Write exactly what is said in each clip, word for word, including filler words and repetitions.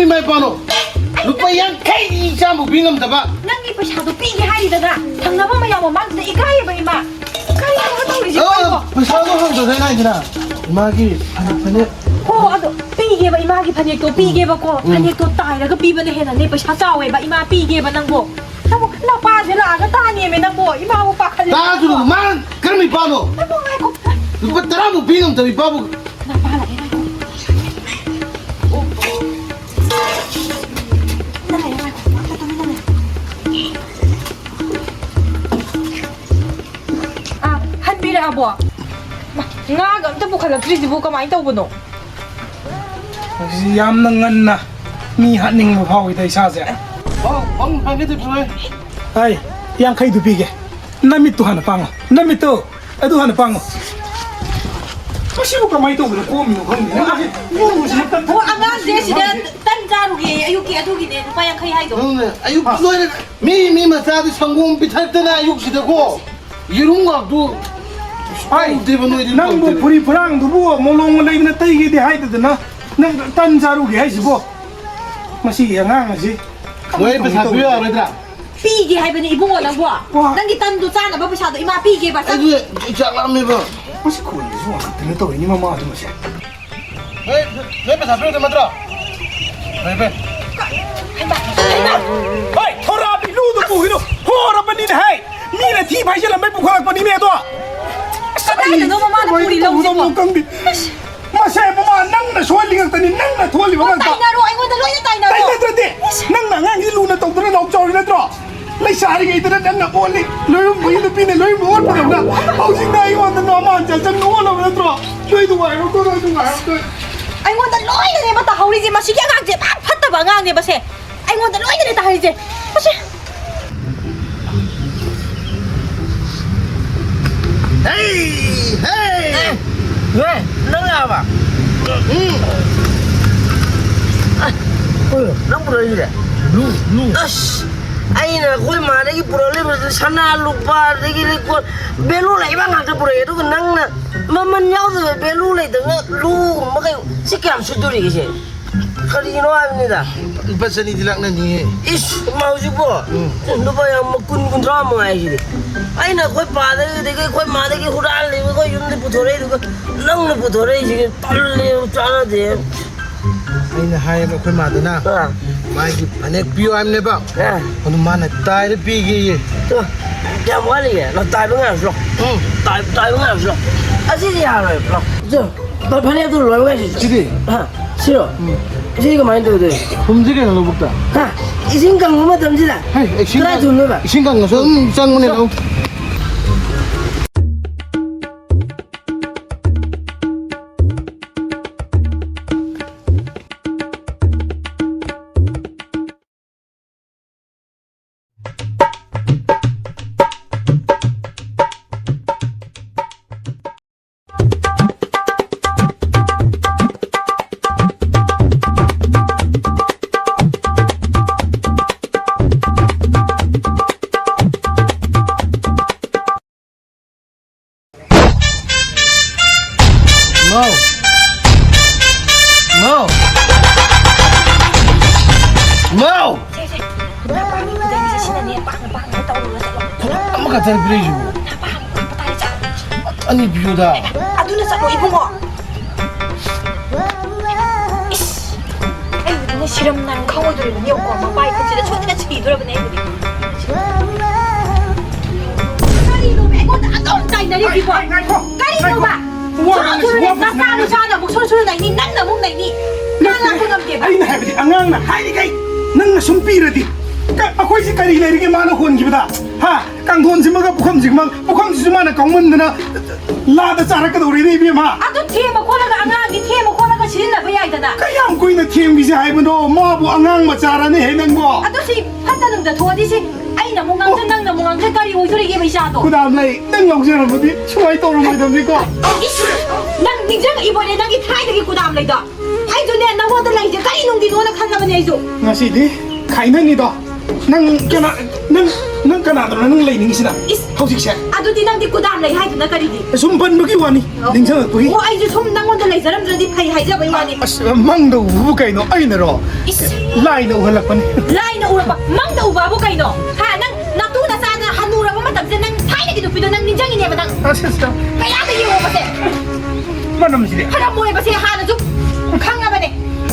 ꯏꯃꯥ ꯏꯄꯥꯅꯣ? ꯂꯨꯄꯥ ꯌꯥꯡꯈꯩ ꯆꯥꯝꯃ ꯄꯤ ꯉꯝꯗꯕ꯫ ꯅꯪꯒꯤ ꯄꯩꯁꯥꯗꯣ ꯄꯤꯒꯦ ꯍꯥꯏꯔꯤꯗꯅ, ꯊꯪꯅꯕ ꯃꯌꯥꯝ ꯃꯃꯥꯡꯗꯨꯗ ꯏꯀꯥꯏꯌꯦꯕ, ꯏꯃꯥ꯫ ꯀꯔꯤꯅꯣ ꯇꯧꯔꯤꯁꯦ? ꯑ, ꯀꯔꯤꯅꯣ? ꯄꯩꯁꯥꯗꯣ ꯍꯪꯗꯣꯏꯅꯦ ꯍꯥꯏꯁꯤꯅ꯫ ꯏꯃꯥꯒꯤ ꯐꯅꯦꯛ, ꯐꯅꯦꯛ꯫ ꯍꯣ, ꯑꯗꯣ ꯄꯤꯒꯦꯕ, ꯏꯃꯥꯒꯤ ꯐꯅꯦꯛꯇꯣ ꯄꯤꯒꯦꯕꯀꯣ꯫ ꯎꯝ꯫ ꯐꯅꯦꯛꯇꯣ ꯇꯥꯏꯔꯒ ꯄꯤꯕꯅ ꯍꯦꯟꯅꯅꯦ ꯄꯩꯁꯥ ꯆꯥꯎꯋꯦꯕ, ꯏꯃꯥ, ꯄꯤꯒꯦꯕ ꯅꯪꯕꯣ꯫ ꯅꯪꯕꯨ ꯅꯄꯥꯁꯦ ꯂꯥꯛꯑꯒ ꯇꯥꯅꯦꯃꯦ ꯅꯪꯕꯣ, ꯏꯃꯥꯕꯨ ꯄꯥꯈꯠꯂꯦ꯫ ꯇꯥꯗ꯭ꯔꯣ? ꯃꯥ ꯀꯔꯝꯕ ꯏꯄꯥꯅꯣ? ꯅꯪꯕꯨ ꯉꯥꯏꯈꯣ꯫ ꯂꯨꯄꯥ ꯇꯔꯥꯃꯨꯛ ꯄꯤ ꯉꯝꯗꯕ ꯏꯄꯥꯕꯨ꯫ ꯅꯄꯥ ꯂꯥꯛꯑꯦ, ꯉꯥꯏꯈꯣ꯫ ꯑꯥ, ꯍꯟꯕꯤꯔꯛꯑꯕꯣ? ꯃꯥ, ꯉꯥꯒ ꯑꯝꯇ ꯄꯨꯈꯠꯂꯛꯇ꯭ꯔꯤꯁꯤꯕꯨ ꯀꯃꯥꯏꯅ ꯇꯧꯕꯅꯣ? ꯉꯁꯤ ꯌꯥꯝꯅ ꯉꯟꯅ ꯃꯤ ꯍꯥꯠꯅꯤꯡꯕ ꯐꯥꯎꯏꯗ ꯏꯁꯥꯁꯦ꯫ ꯑꯧ, ꯐꯪ, ꯐꯪꯒꯦ ꯇꯧꯔꯦ꯫ ꯍꯥꯏ, ꯌꯥꯡꯈꯩꯗꯨ ꯄꯤꯒꯦ꯫ ꯅꯃꯤꯠꯇꯨ ꯍꯥꯟꯅ ꯄꯥꯡꯉꯣ꯫ ꯅꯃꯤꯠꯇꯨ ꯑꯗꯨ ꯍꯥꯟꯅ ꯄꯥꯡꯉꯣ꯫ ꯃꯁꯤꯕꯨ ꯀꯃꯥꯏꯅ ꯇꯧꯗꯅ ꯄꯣꯝꯃꯤꯅꯣ ꯈꯪꯗꯦ꯫ ꯃꯁꯤ ꯄꯣꯝꯕꯁꯤ ꯍꯦꯛꯇ ꯑꯣ, ꯑꯉꯥꯡꯁꯦ ꯁꯤꯗ ꯇꯟ ꯆꯥꯔꯨꯒꯦ ꯑꯌꯨꯛꯀꯤ, ꯑꯗꯨꯒꯤꯅꯦ ꯂꯨꯄꯥ ꯌꯥꯡꯈꯩ ꯍꯥꯏꯗꯣ꯫ ꯅꯪꯅ ꯑꯌꯨꯛ ꯂꯣꯏꯔꯦ꯫ ꯃꯤ, ꯃꯤ ꯃꯆꯥꯗꯤ ꯁꯪꯒꯣꯝ ꯄꯤꯊꯛꯇꯅ ꯑꯌꯨꯛꯁꯤꯗꯀꯣ꯫ ꯌꯦꯔꯨꯝ ꯉꯥꯛꯇꯨ ꯍꯥꯏ, ꯇꯧꯗꯦꯕ ꯅꯣꯏꯗꯤ, ꯅꯪꯕꯨ ꯇꯧꯗꯦꯕ꯫ ꯐꯨꯔꯤ ꯐꯨꯔꯥꯡꯗꯨꯕꯨ ꯃꯣꯂꯣꯝꯒ ꯂꯩꯕꯅ ꯇꯩꯒꯦꯗꯤ ꯍꯥꯏꯗꯗꯅ ꯅꯪ ꯇꯟ ꯆꯥꯔꯨꯒꯦ ꯍꯥꯏꯁꯤꯕꯣ? ꯃꯁꯤꯒꯤ ꯑꯉꯥꯡ ꯑꯁꯤ ꯃꯣꯏ ꯄꯩꯁꯥ ꯄꯤꯌꯨ ꯌꯥꯔꯣꯏꯗ꯭ꯔꯥ? ꯄꯤꯒꯦ ꯍꯥꯏꯕꯅꯤ ꯏꯕꯨꯡꯉꯣ ꯅꯪꯕꯣ꯫ ꯋꯥ꯫ ꯅꯪꯒꯤ ꯇꯟꯗꯣ ꯆꯥꯅꯕ ꯄꯩꯁꯥꯗꯣ ꯏꯃꯥ ꯄꯤꯒꯦꯕ꯫ ꯆꯠ-, ꯑꯩꯗꯤ ꯑꯩ ꯆꯥꯛ ꯂꯥꯝꯃꯦꯕ꯫ ꯃꯁꯤ ꯈꯣꯟꯁꯤꯁꯨ ꯉꯥꯛꯇꯅ ꯇꯧꯔꯤꯅꯤ ꯃꯃꯥ ꯑꯗꯨ ꯃꯁꯦ꯫ ꯅꯣꯏ, ꯅꯣꯏ ꯄꯩꯁꯥ ꯄꯤꯔꯣꯏꯗꯕ ꯅꯠꯇ꯭ꯔꯣ? ꯐꯔꯦ, ꯐꯔꯦ꯫ ꯍꯩꯃꯥ, ꯍꯩꯃꯥ꯫ ꯍꯣꯏ, ꯊꯣꯔꯛꯑꯕꯤ ꯂꯨꯗꯨ ꯄꯨꯈꯤꯅꯨ꯫ ꯍꯣꯔꯕꯅꯤꯅꯦ, ꯍꯦ꯫ ꯃꯤꯅ ꯊꯤ ꯐꯥꯏꯖꯤꯜꯂꯝꯕꯩ ꯄꯨꯈꯠꯂꯛꯄꯅꯤꯅꯦ ꯑꯗꯣ꯫ ꯑꯁ, ꯀꯗꯥꯏꯗꯅꯣ ꯃꯃꯥꯅ ꯀꯃꯥꯏꯅ ꯄꯨꯔꯤ ꯇꯧꯗꯧꯅꯣ ꯂꯧꯁꯤꯕꯣ? ꯈꯪꯗꯦ꯫ ꯑꯁ꯫ ꯃꯁꯦ ꯃꯃꯥ, ꯅꯪꯅ ꯁꯣꯏꯍꯜꯂꯤ ꯉꯥꯛꯇꯅꯤ, ꯅꯪꯅ ꯊꯣꯛꯍꯜꯂꯤꯕ ꯉꯥꯛꯇ꯫ ꯇꯥꯏꯅꯔꯣ, ꯑꯩꯉꯣꯟꯗ ꯂꯣꯏꯅ ꯇꯥꯏꯅꯔꯣ꯫ ꯇꯥꯏꯅꯗ꯭ꯔꯗꯤ? ꯏꯁ꯫ ꯅꯪꯅ ꯑꯉꯥꯡꯁꯤ ꯂꯨꯅ ꯇꯧꯗꯅ ꯅꯥꯎ ꯆꯥꯎꯔꯤ ꯅꯠꯇ꯭ꯔꯣ? ꯂꯩꯁꯥꯔꯤꯉꯩꯗꯅ ꯅꯪꯅ ꯑꯣꯜꯂꯤ, ꯂꯣꯏꯔꯨꯝꯕꯒꯤ ꯅꯨꯄꯤꯅ ꯂꯣꯏꯔꯨꯝꯕ ꯑꯣꯠꯄꯗꯧꯅ ꯍꯧꯖꯤꯛꯅ ꯑꯩꯉꯣꯟꯗ ꯅꯣꯡꯃꯥꯟ ꯆꯟꯁꯟ ꯑꯣꯜꯂꯕ ꯅꯠꯇ꯭ꯔꯣ? ꯅꯣꯏ ꯅꯨꯡꯉꯥꯏꯔꯣꯀꯣ, ꯅꯣꯏ ꯅꯨꯡꯉꯥꯏꯔꯣꯀꯣ꯫ ꯑꯩꯉꯣꯟꯗ ꯂꯣꯏꯅꯅꯦꯕ ꯇꯥꯍꯧꯔꯤꯁꯦ, ꯃꯁꯤꯒꯤ ꯑꯉꯥꯡꯁꯦ ꯄꯨꯔꯥ ꯐꯠꯇꯕ ꯑꯉꯥꯡꯅꯦꯕꯁꯦ꯫ ꯑꯩꯉꯣꯟꯗ ꯂꯣꯏꯅꯅꯦ ꯇꯥꯍꯧꯔꯤꯁꯦ꯫ ꯃꯁꯤ ꯍꯦ! ꯍꯦ! ꯑꯦ, ꯅꯪ ꯂꯥꯛꯑꯕ? ꯎꯝ꯫ ꯑ, ꯀꯩꯅꯣ? ꯅꯪ ꯄꯨꯔꯛꯏꯁꯦ? ꯂꯨ, ꯂꯨ꯫ ꯑꯁ, ꯑꯩꯅ ꯑꯩꯈꯣꯏ ꯃꯥꯗꯒꯤ ꯄꯨꯔꯛꯂꯤꯕ ꯁꯅꯥ ꯂꯨꯄꯥ ꯑꯗꯒꯤ ꯂꯩꯀꯣꯜ value ꯂꯩꯕ ꯉꯥꯛꯇ ꯄꯨꯔꯛꯑꯦ, ꯑꯗꯨꯒ ꯅꯪꯅ ꯃꯃꯜ ꯌꯥꯎꯗꯕ value ꯂꯩꯇꯕ ꯂꯨꯒꯨꯝꯕ ꯀꯩ, ꯁꯤ ꯀꯌꯥꯝ ꯁꯤꯠꯇꯣꯔꯤꯒꯦ ꯁꯦ? ꯀꯔꯤꯒꯤꯅꯣ ꯍꯥꯏꯕꯅꯤꯗ꯫ ꯂꯨꯄꯥ ꯆꯅꯤꯗꯤ ꯂꯥꯛꯅꯅꯤꯌꯦ꯫ ꯏꯁ, ꯏꯃꯥ ꯍꯧꯖꯤꯛꯄꯣ? ꯎꯝ꯫ ꯂꯨꯄꯥ ꯌꯥꯝ ꯀꯨꯟ, ꯀꯨꯟꯊ꯭ꯔꯥ ꯃꯉꯥꯏꯁꯤꯗꯤ꯫ ꯑꯩꯅ ꯑꯩꯈꯣꯏ ꯄꯥꯗꯒꯤ, ꯑꯗꯒꯤ ꯑꯩꯈꯣꯏ ꯃꯥꯗꯒꯤ ꯍꯨꯔꯥꯜꯂꯤꯕ, ꯑꯩꯈꯣꯏ ꯌꯨꯝꯗ ꯄꯨꯊꯣꯔꯛꯏꯗꯨꯒ ꯅꯪꯅ ꯄꯨꯊꯣꯔꯛꯏꯁꯤꯒ ꯇꯜꯂꯦ, ꯆꯥꯟꯅꯗꯦ꯫ ꯑꯩꯅ ꯍꯥꯏꯌꯦꯕ ꯑꯩꯈꯣꯏ ꯃꯥꯗꯅ, ꯑꯥ꯫ ꯃꯥꯒꯤ ꯐꯅꯦꯛ ꯄꯤꯌꯨ ꯍꯥꯏꯕꯅꯦꯕ꯫ ꯑꯥ꯫ ꯑꯗꯨ ꯃꯥꯅ ꯇꯥꯏꯔ ꯄꯤꯒꯦꯌꯦ꯫ ꯇꯣ, ꯀꯌꯥꯝ ꯋꯥꯠꯂꯤꯒꯦ? ꯂꯥꯛ ꯇꯥꯏꯕ ꯉꯥꯏꯔꯁꯤ ꯂꯥꯛꯑꯣ꯫ ꯎꯝ꯫ ꯇꯥꯏ-, ꯇꯥꯏꯕ ꯉꯥꯏꯔꯁꯤ ꯂꯥꯛꯑꯣ꯫ ꯑꯁꯤꯗꯤ ꯌꯥꯔꯣꯏ, ꯂꯥꯛꯑꯣ꯫ ꯆꯣ, ꯐ-, ꯐꯅꯦꯛꯇꯨ ꯂꯣꯏꯔꯒ ꯁꯤꯗꯤ꯫ ꯍꯥ? ꯁꯤꯔꯣ? ꯎꯝ꯫ ꯁꯤꯗꯤ ꯀꯃꯥꯏꯅ ꯇꯧꯗꯣꯏ? ꯊꯨꯝꯁꯤ ꯀꯩꯅꯣ ꯂꯧꯕꯨꯛꯇ? ꯍꯥ? ꯏꯁꯤꯡ ꯀꯪꯕ ꯃꯇꯝꯁꯤꯗ? ꯍꯩ, ꯏꯁꯤꯡ ꯀꯗꯥꯏ ꯀꯪ-, ꯊꯨꯝꯗꯣꯏꯕ? ꯏꯁꯤꯡ ꯀꯪꯉꯁꯨ ꯑꯗꯨꯝ ꯆꯪꯕꯅꯦ ꯆꯣ꯫ ꯂꯧ꯫ ꯏꯃꯥꯎ! ꯏꯃꯥꯎ! ꯏꯃꯥꯎ! ꯁꯦ, ꯁꯦ꯫ ꯅꯄꯥ ꯃꯤ ꯐꯨꯗꯅꯤꯁꯦ ꯁꯤꯅꯅꯦ, ꯄꯥꯛꯅ ꯄꯥꯛꯅ ꯇꯧꯔꯨꯔꯣ, ꯆꯠꯂꯣ꯫ ꯐꯣꯟ ꯑꯃꯈꯛꯇꯅꯤ ꯄꯤꯔꯛꯏꯁꯤꯕꯨ꯫ ꯅꯄꯥ ꯑꯃꯨꯛ ꯇꯥꯔꯦ, ꯆꯠꯂꯣ꯫ ꯑꯅꯤ ꯄꯤꯌꯨꯗ꯫ ꯑꯗꯨꯅ ꯆꯠꯂꯣ, ꯏꯕꯨꯡꯉꯣ꯫ ꯏꯁ! ꯑꯩꯕꯨꯗꯤꯅꯦ ꯁꯤꯔꯝ ꯅꯥꯔꯝ ꯈꯪꯉꯣꯏꯗꯣꯔꯤꯕꯅꯤ, ꯌꯦꯡꯉꯨꯀꯣ, ꯃꯄꯥ ꯑꯩ ꯈꯨꯠꯁꯤꯗ ꯁꯣꯏꯗꯅ ꯁꯤꯗꯣꯔꯕꯅꯦ ꯑꯩꯕꯨꯗꯤ꯫ ꯀꯔꯤꯅꯣꯃꯦ ꯑꯩꯉꯣꯟꯗ ꯑꯗꯨꯝ ꯇꯥꯏꯅꯔꯤꯁꯤꯕꯣ? ꯉꯥꯏ-, ꯉꯥꯏꯈꯣ! ꯀꯔꯤꯅꯣꯕ? ꯉꯥꯏꯈꯣ! ꯋꯥ ꯁꯨꯔꯨ ꯉꯥꯡꯅꯁꯤ, ꯁꯨꯔꯨꯅꯦ, ꯋꯥ ꯅꯆꯥ ꯉꯥꯡꯅꯁꯤ꯫ ꯅꯨꯄꯥꯅ ꯑꯃꯨꯛ ꯁꯨꯔꯨ ꯁꯨꯔꯨ ꯅꯩꯅꯤ, ꯅꯪꯅ ꯑꯃꯨꯛ ꯅꯩꯅꯤ꯫ ꯅꯠꯇꯦ, ꯉꯥꯡꯕ ꯉꯝꯗꯦꯕ꯫ ꯑꯩꯅ ꯍꯥꯏꯕꯗꯤ ꯑꯉꯥꯡꯅ ꯍꯥꯏꯔꯤꯈꯩ ꯅꯪꯅ ꯁꯨꯝ ꯄꯤꯔꯗꯤ ꯀ-, ꯑꯩꯈꯣꯏꯁꯦ ꯀꯔꯤ ꯂꯩꯔꯤꯒꯦ ꯃꯥꯅ ꯍꯣꯟꯈꯤꯕꯗ? ꯍꯥ? ꯀꯥꯡꯊꯣꯟꯁꯤꯃꯒ ꯄꯨꯈꯝꯁꯤꯃ-, ꯄꯨꯈꯝꯁꯤꯁꯨ ꯃꯥꯅ ꯀꯥꯎꯃꯟꯗꯅ ꯂꯥꯗ ꯆꯥꯔꯛꯀꯗꯧꯔꯤꯅꯦ, ꯏꯕꯦꯝꯃ꯫ ꯑꯗꯨ ꯊꯦꯝꯃ ꯈꯣꯠꯂꯒ, ꯑꯉꯥꯡꯗꯤ ꯊꯦꯝꯃ ꯈꯣꯠꯂꯒ ꯁꯤꯖꯤꯟꯅꯕ ꯌꯥꯏꯗꯅ꯫ ꯀꯌꯥꯝ ꯀꯨꯏꯅ ꯊꯦꯝꯈꯤꯁꯦ ꯍꯥꯏꯕꯅꯣ? ꯃꯥꯕꯨ ꯑꯉꯥꯡ ꯃꯆꯥꯔꯅꯦꯍꯦ ꯅꯪꯕꯣ? ꯑꯗꯨ ꯁꯤ ꯐꯠꯇ ꯅꯨꯡꯗ ꯊꯣꯛꯑꯗꯤ ꯁꯤ ꯑꯩꯅ ꯑꯃꯨꯛ ꯉꯥꯡꯖ, ꯑꯣ꯫ ꯅꯪꯅ ꯑꯃꯨꯛ ꯉꯥꯡꯖ, ꯀꯔꯤ ꯑꯣꯏꯗꯣꯔꯤꯒꯦꯕ ꯏꯆꯥꯗꯣ? ꯈꯨꯗꯥꯝ ꯂꯩ, ꯅꯪ ꯂꯧꯖꯔꯝꯃꯗꯤ ꯁꯨꯃꯥꯏꯅ ꯇꯧꯔꯝꯃꯣꯏꯗꯕꯅꯤꯀꯣ꯫ ꯏꯁ! ꯅꯪ ꯅꯤꯡꯁꯤꯡꯉꯛꯏꯕꯣꯅꯦ ꯅꯪꯒꯤ ꯊꯥꯏꯅꯒꯤ ꯈꯨꯗꯥꯝ ꯂꯩꯗꯣ? ꯑꯩꯁꯨꯅꯦ ꯅꯪꯉꯣꯟꯗ ꯂꯩꯁꯦ ꯀꯔꯤ ꯅꯨꯡꯒꯤꯅꯣꯅ ꯈꯜꯂꯕꯅꯦ ꯑꯩꯁꯨ꯫ ꯉꯁꯤꯗꯤ ꯈꯥꯏꯅꯅꯤꯗꯣ꯫ ꯅꯪ ꯀꯅꯥ, ꯅꯪ, ꯅꯪ ꯀꯅꯥꯗꯅꯣ ꯅꯪ ꯂꯩꯅꯤꯡꯉꯤꯁꯤꯅ? ꯏꯁ! ꯍꯧꯖꯤꯛꯁꯦ? ꯑꯗꯨꯗꯤ ꯅꯪꯗꯤ ꯀꯨꯗꯥꯝ ꯂꯩ ꯍꯥꯏꯗꯨꯅ ꯀꯔꯤꯒꯤ? ꯁꯨꯝ ꯄꯟꯕꯒꯤ ꯋꯥꯅꯤ, ꯑꯣ꯫ ꯅꯤꯡꯁꯤꯡꯉꯛꯄꯒꯤ꯫ ꯑꯣ, ꯑꯩꯁꯨ ꯁꯨꯝ ꯅꯪꯉꯣꯟꯗ ꯂꯩꯖꯔꯝꯗ꯭ꯔꯗꯤ ꯐꯩ ꯍꯥꯏꯖꯕꯩ ꯋꯥꯅꯤ꯫ ꯑꯁ, ꯃꯪꯗ ꯎꯕꯕꯨ ꯀꯩꯅꯣ, ꯑꯩꯅꯔꯣ? ꯏꯁ! ꯂꯥꯏꯅ ꯎꯍꯜꯂꯛꯄꯅꯤ꯫ ꯂꯥꯏꯅ ꯎꯔꯛꯄ? ꯃꯪꯗ ꯎꯕꯕꯨ ꯀꯩꯅꯣ? ꯍꯥ, ꯅꯪ ꯅꯇꯨ ꯅꯆꯥꯅ ꯍꯟꯅꯨꯔꯕ ꯃꯇꯝꯁꯤꯗ ꯅꯪ ꯊꯥꯏꯅꯒꯤ ꯅꯨꯄꯤꯗꯣ ꯅꯪ ꯅꯤꯡꯁꯤꯡꯉꯤꯅꯦꯕ ꯅꯪ? ꯑꯁ, ꯑꯁ, ꯑꯁ꯫ ꯀꯌꯥꯗ ꯌꯦꯡꯉꯣꯕꯁꯦ? ꯃꯅꯝꯁꯤꯗꯤ꯫ ꯐꯔꯝꯃꯣꯏꯕꯁꯦ ꯍꯥꯟꯅꯁꯨ ꯈꯪꯉꯕꯅꯦ꯫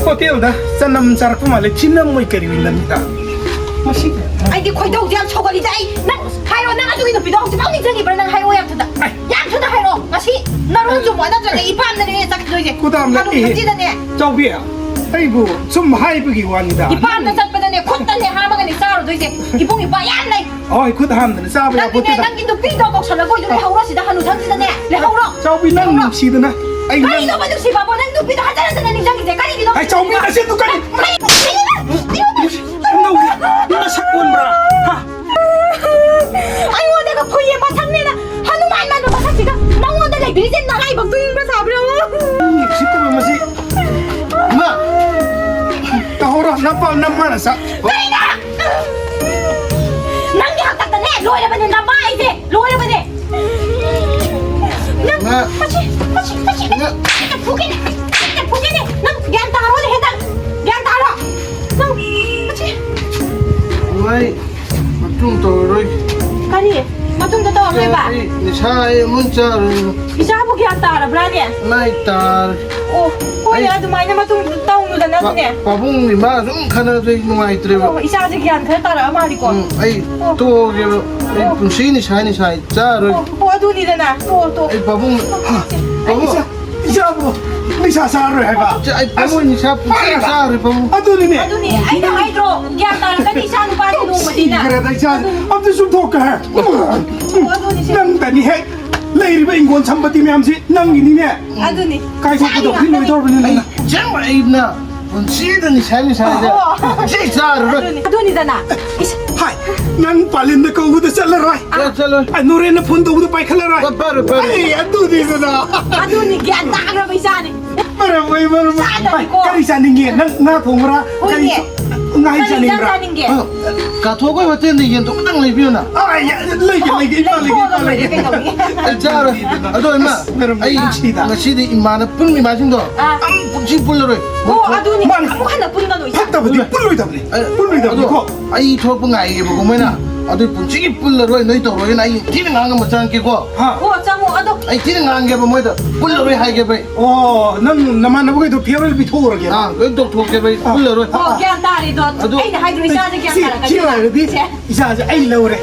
ꯍꯣꯇꯦꯜꯗ ꯆꯅꯝ ꯆꯥꯔꯛꯄ ꯃꯥꯜꯂꯦ, ꯊꯤꯅꯝꯃꯣꯏ ꯀꯔꯤ ꯑꯣꯏ ꯅꯝꯃꯤꯗ? ꯃꯁꯤ꯫ ꯑꯩꯗꯤ ꯈꯣꯏꯗꯧꯁꯦ ꯌꯥꯝ ꯁꯧꯒꯠꯂꯤꯗ ꯑꯩ꯫ ꯅꯪ ꯍꯥꯏꯔꯣ, ꯅꯪ ꯑꯗꯨꯒꯤ ꯅꯨꯄꯤꯗꯣ ꯍꯧꯖꯤꯛꯐꯥꯎ ꯅꯤꯡꯁꯤꯡꯉꯤꯕ꯭ꯔꯥ? ꯅꯪ ꯍꯥꯏꯔꯛꯑꯣ ꯌꯥꯝ ꯊꯨꯅ꯫ ꯑꯩ꯫ ꯌꯥꯝ ꯊꯨꯅ ꯍꯥꯏꯔꯛꯑꯣ꯫ ꯉꯁꯤ ꯅꯔꯣꯟ ꯆꯨꯝꯃꯣ, ꯅꯠꯇ꯭ꯔꯒ ꯏꯄꯥꯝꯗꯅꯦ ꯆꯠꯈꯤꯗꯣꯏꯁꯦ꯫ ꯀꯨꯗꯥꯝ ꯍꯅꯨ ꯂꯛꯏ꯫ ꯊꯛꯁꯤꯗꯅꯦ꯫ ꯆꯥꯎꯕꯤ, ꯑꯩꯕꯨ ꯁꯨꯝ ꯍꯥꯏꯕꯒꯤ ꯋꯥꯅꯤꯗ꯫ ꯏꯄꯥꯝꯗ ꯆꯠꯄꯗꯅꯦ, ꯈꯨꯠꯇꯅꯦ ꯍꯥꯝꯃꯒꯅꯦ ꯆꯥꯔꯨꯗꯣꯏꯁꯦ꯫ ꯏꯕꯨꯡ ꯏꯄ꯭ꯋꯥ ꯌꯥꯝ ꯂꯩ꯫ ꯍꯣꯏ, ꯈꯨꯠ ꯍꯥꯝꯗꯅ ꯆꯥꯕ ꯅꯪꯒꯤꯅꯦ, ꯌꯥꯄꯣꯠꯇꯦꯗ꯫ ꯅꯪꯒꯤ ꯅꯨꯄꯤꯗꯣ ꯀꯧꯁꯜꯂꯒ ꯑꯣꯏꯁꯨ ꯂꯩꯍꯧꯔꯣ ꯁꯤꯗ, ꯍꯅꯨ ꯊꯪꯁꯤꯗꯅꯦ ꯂꯩꯍꯧꯔꯣ꯫ ꯆꯥꯎꯕꯤ, ꯅꯪ ꯂꯩꯍꯧꯔꯣ꯫ ꯅꯨꯡꯁꯤꯗꯅ ꯑꯩ ꯅꯪ ꯀꯔꯤꯅꯣꯕ ꯅꯨꯡꯁꯤꯕꯕꯣ? ꯅꯪ ꯅꯨꯄꯤꯗꯣ ꯍꯟꯖꯟ ꯍꯟꯖꯟꯅ ꯅꯤꯡꯁꯤꯡꯉꯤꯁꯦ ꯀꯔꯤꯒꯤꯅꯣ? ꯑꯩ ꯆꯥꯎꯕꯤ, ꯅꯆꯤꯟꯗꯨ ꯀꯔꯤ? ꯀꯔꯤ? ꯅꯪ ꯅꯁꯛ ꯑꯣꯟꯕ꯭ꯔꯥ? ꯍꯥ? ꯑꯩꯉꯣꯟꯗꯒ ꯐꯨꯏꯌꯦ ꯃꯁꯛꯅꯦꯅ, ꯍꯅꯨꯃꯥꯟ ꯃꯥꯟꯕ ꯃꯁꯛꯁꯤꯒ ꯅꯪꯉꯣꯟꯗ ꯂꯩꯕꯤꯔꯤꯁꯦ ꯅꯔꯥꯏꯕꯛꯇꯣ ꯏꯪꯕ꯭ꯔꯥ ꯁꯥꯕ꯭ꯔꯥ? ꯎꯁꯤꯠꯇꯕ ꯃꯁꯤ꯫ ꯏꯃꯥ! ꯇꯧꯍꯧꯔꯣ, ꯅꯄꯥ ꯅꯃꯥꯅ ꯆꯥ-꯫ ꯀꯩꯅꯣ? ꯅꯪꯒꯤ ꯍꯥꯛꯇꯛꯇꯅꯦ ꯂꯣꯏꯔꯕꯅꯦ, ꯅꯃꯥ ꯑꯩꯁꯦ ꯂꯣꯏꯔꯕꯅꯦ꯫ ꯅꯪ ꯉꯥ꯫ ꯃꯁꯤ, ꯃꯁꯤ, ꯃꯁꯤ, ꯉꯥ꯫ ꯑꯩꯅ ꯐꯨꯒꯦꯅꯦ, ꯑꯩꯅ ꯐꯨꯒꯦꯅꯦ꯫ ꯅꯪ ꯒ꯭ꯌꯥꯟ ꯇꯥꯔꯣ, ꯂꯩꯍꯦ, ꯅꯪ ꯒ꯭ꯌꯥꯟ ꯇꯥꯔꯣ꯫ ꯅꯪ, ꯃꯁꯤ꯫ ꯏꯃꯥꯏ, ꯃꯇꯨꯡ ꯇꯧꯔꯔꯣꯏ꯫ ꯀꯔꯤ? ꯃꯇꯨꯡꯗ ꯇꯧꯔꯔꯣꯏꯕ? ꯑꯩ ꯅꯤꯁꯥ ꯑꯩ ꯑꯃꯨꯛ ꯆꯥꯔꯣꯏ꯫ ꯏꯆꯥꯕꯨ ꯒ꯭ꯌꯥꯟ ꯇꯥꯔꯕ꯭ꯔꯥꯅꯦ? ꯏꯃꯥꯏ, ꯇꯥꯔꯦ꯫ ꯑꯣ, ꯍꯣꯏ, ꯑꯩ ꯑꯗꯨꯃꯥꯏꯅ ꯃꯇꯨꯡ ꯇꯧꯅꯨꯗ ꯅꯪꯅꯦ꯫ ꯄꯥꯕꯨꯡ ꯏꯃꯥ ꯁꯨꯝ ꯈꯟꯅꯕꯗ ꯑꯩ ꯅꯨꯡꯉꯥꯏꯇ꯭ꯔꯦꯕ꯫ ꯑꯣ, ꯏꯆꯥꯁꯦ ꯒ꯭ꯌꯥꯟ ꯈꯔ ꯇꯥꯔꯛꯑ ꯃꯥꯜꯂꯤꯀꯣ꯫ ꯎꯝ, ꯑꯩ ꯑꯣ꯫ ꯇꯣꯛꯑꯒꯦꯕ꯫ ꯑꯩ ꯑꯣ꯫ ꯄꯨꯟꯁꯤ ꯅꯤꯁꯥ ꯅꯤꯁꯥ ꯑꯩ ꯆꯥꯔꯣꯏ꯫ ꯑꯣ, ꯑꯣ, ꯑꯗꯨꯅꯤꯗꯅ꯫ ꯇꯣꯛꯑꯣ, ꯇꯣꯛꯑꯣ꯫ ꯑꯩ ꯄꯥꯕꯨꯡ, ꯄꯥꯕꯨꯡ꯫ ꯏꯆꯥ, ꯏꯆꯥꯕꯨ ꯅꯤꯁꯥ ꯆꯥꯔꯣꯏ ꯍꯥꯏꯕ? ꯏꯆꯥ, ꯑꯩ ꯄꯥꯕꯨꯡ ꯅꯤꯁꯥ ꯄꯨꯟꯁꯤ ꯆꯥꯔꯣꯏ, ꯄꯥꯕꯨꯡ꯫ ꯑꯗꯨꯅꯤꯅꯦ꯫ ꯑꯗꯨꯅꯤ, ꯑꯩꯅ ꯍꯥꯏꯗ꯭ꯔꯣ, ꯒ꯭ꯌꯥꯟ ꯇꯥꯔꯛꯀꯅꯤ ꯏꯆꯥ ꯅꯨꯄꯥꯁꯦ ꯅꯣꯡꯃꯗꯤ ꯅꯪ꯫ ꯁꯤꯈ꯭ꯔꯦꯗ ꯏꯆꯥ꯫ ꯑꯝꯇ ꯆꯨꯝꯊꯣꯛꯀꯦ꯫ ꯑꯣ, ꯑꯗꯨꯅꯤ ꯁꯦ꯫ ꯅꯪꯗꯅꯤ ꯍꯦꯛ ꯂꯩꯔꯤꯕ ꯏꯪꯈꯣꯜ ꯁꯝꯄꯇꯤ ꯃꯌꯥꯝꯁꯤ ꯅꯪꯒꯤꯅꯤꯅꯦ꯫ ꯑꯗꯨꯅꯤ꯫ ꯀꯥꯏꯊꯣꯛꯀꯗꯧꯕꯅꯤ ꯂꯣꯏꯗꯧꯔꯕꯅꯤ ꯅꯪꯅ꯫ ꯑꯩ ꯑꯁꯦꯡꯕ ꯑꯩꯅ ꯄꯨꯟꯁꯤꯗ ꯅꯤꯁꯥ ꯅꯤꯁꯥꯁꯦ ꯑꯣ꯫ ꯁꯤ ꯆꯥꯔꯔꯣꯏ꯫ ꯑꯗꯨꯅꯤ, ꯑꯗꯨꯅꯤꯗꯅ꯫ ꯏꯁ꯫ ꯍꯥꯏ, ꯅꯪ ꯄꯥꯂꯤꯟꯗ ꯀꯧꯕꯗ ꯆꯠꯂꯔꯣꯏ꯫ ꯆꯠ-, ꯆꯠꯂꯣꯏ꯫ ꯑ, ꯅꯣꯔꯦꯟꯅ ꯐꯣꯟ ꯇꯧꯕꯗ ꯄꯥꯏꯈꯠꯂꯔꯣꯏ꯫ ꯐꯔꯦ, ꯐꯔꯦ꯫ ꯑꯩ ꯑꯗꯨꯅꯤꯗꯅ꯫ ꯑꯗꯨꯅꯤ, ꯒ꯭ꯌꯥꯟ ꯇꯥꯈ꯭ꯔꯕ ꯏꯆꯥꯅꯤ꯫ ꯃꯔꯝ ꯑꯣꯏ, ꯃꯔꯝ ꯑꯣꯏ꯫ ꯆꯥꯗꯕꯅꯤꯀꯣ꯫ ꯍꯥꯏ, ꯀꯔꯤ ꯆꯥꯅꯤꯡꯉꯦ? ꯅꯪ ꯉꯥ ꯊꯣꯡꯕ꯭ꯔꯥ? ꯀꯔꯤ ꯍꯣꯏꯅꯦ꯫ ꯆꯥ-, ꯉꯥꯍꯩ ꯀꯔꯤ ꯏꯟꯖꯥꯡ ꯆꯥꯅꯤꯡꯕ꯭ꯔꯣ? ꯆꯥꯅꯤꯡꯒꯦ? ꯑ, ꯀꯥꯊꯣꯛꯈꯣꯏ ꯍꯣꯇꯦꯜꯗ ꯌꯦꯟꯗꯣ ꯈꯤꯇꯪ ꯂꯩꯕꯤꯌꯨꯅ꯫ ꯑ, ꯌꯥ, ꯂꯩꯒꯦ, ꯂꯩꯒꯦ, ꯏꯃꯥ ꯂꯩꯒꯦ, ꯂꯩꯊꯣꯛꯑꯒ ꯏꯃꯥ ꯂꯣꯏꯔꯦ ꯂꯩꯒꯦ꯫ ꯀꯩꯗꯧꯅꯤ? ꯑꯩ ꯆꯥꯔꯣꯏ꯫ ꯑꯗꯣ ꯏꯃꯥ, ꯃꯔꯝ ꯑꯩ ꯅꯨꯡꯁꯤꯗ꯫ ꯉꯁꯤꯗꯤ ꯏꯃꯥꯅ ꯄꯨꯟꯕ ꯏꯃꯥꯁꯤꯡꯗꯣ ꯑꯥ꯫ ꯑꯝ ꯄꯨꯟꯁꯤ ꯄꯨꯜꯂꯔꯣꯏ꯫ ꯑꯣ, ꯑꯗꯨꯅꯤ꯫ ꯃꯥꯅꯤ꯫ ꯑꯃꯨꯛ ꯍꯟꯅ ꯄꯨꯟꯒꯅꯨ, ꯏꯆꯥ꯫ ꯐꯠꯇꯕꯗꯤ ꯄꯨꯜꯂꯣꯏꯗꯕꯅꯤ꯫ ꯑ, ꯄꯨꯜꯂꯣꯏꯗꯕꯅꯤꯀꯣ꯫ ꯑꯗꯣ ꯑꯩ ꯊꯣꯛꯂꯛꯄ ꯉꯥꯏꯒꯦꯕꯀꯣ ꯃꯣꯏꯅ꯫ ꯑꯗꯨꯏ ꯄꯨꯟꯁꯤꯒꯤ ꯄꯨꯜꯂꯔꯣꯏ, ꯅꯣꯏ ꯇꯧꯔꯣꯏꯅ ꯑꯩ ꯊꯤꯅ ꯉꯥꯡꯉꯝꯕ ꯆꯪꯉꯛꯀꯦꯀꯣ꯫ ꯍꯥ? ꯑꯣ, ꯆꯪꯉꯣ, ꯑꯗꯣ꯫ ꯑꯩ ꯊꯤꯅ ꯉꯥꯡꯒꯦꯕ ꯃꯣꯏꯗ, ꯄꯨꯜꯂꯔꯣꯏ ꯍꯥꯏꯒꯦꯕ ꯑꯩ꯫ ꯑꯣ, ꯅꯪ ꯅꯃꯥꯟꯅꯕꯈꯩꯗꯣ farewell ꯄꯤꯊꯣꯛꯎꯔꯒꯦꯕ꯫ ꯑꯥ, ꯂꯣꯏ ꯇꯧꯊꯣꯛꯀꯦꯕ ꯑꯩ, ꯑꯥ꯫ ꯄꯨꯜꯂꯔꯣꯏ꯫ ꯑꯣ, ꯒ꯭ꯌꯥꯟ ꯇꯥꯔꯦꯗꯣ꯫ ꯑꯗꯨ ꯑꯩꯅ ꯍꯥꯏꯗ꯭ꯔꯣ, ꯏꯆꯥꯁꯦ ꯒ꯭ꯌꯥꯟ ꯁꯤ, ꯇꯥꯔꯛꯀꯅꯤ꯫ ꯁꯤ ꯑꯣꯏꯔꯗꯤ ꯁꯦ꯫ ꯏꯆꯥꯁꯦ ꯑꯩ ꯂꯧꯔꯦ꯫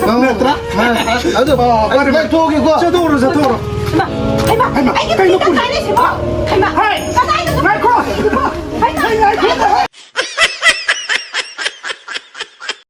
ꯑꯣ, ꯅꯠꯇ꯭ꯔꯥ? ꯃꯥ-, ꯑꯗꯣ ꯑꯣ, ꯑꯩ ꯐꯔꯦ, ꯐꯔꯦ꯫ ꯂꯧꯊꯣꯛꯑꯒꯦꯀꯣ꯫ ꯆꯠꯊꯣꯛꯎꯔꯣ, ꯆꯠꯊꯣꯛꯎꯔꯣ꯫ ꯍꯩꯃꯥ, ꯍꯩꯃꯥ, ꯍꯩꯃꯥ, ꯑꯩꯒꯤ ꯀꯩꯅꯣ ꯐꯤꯗꯛ ꯄꯨꯔꯤ-, ꯀꯥꯏ ꯂꯩꯁꯤꯕꯣ? ꯍꯩꯃꯥ, ꯍꯥ?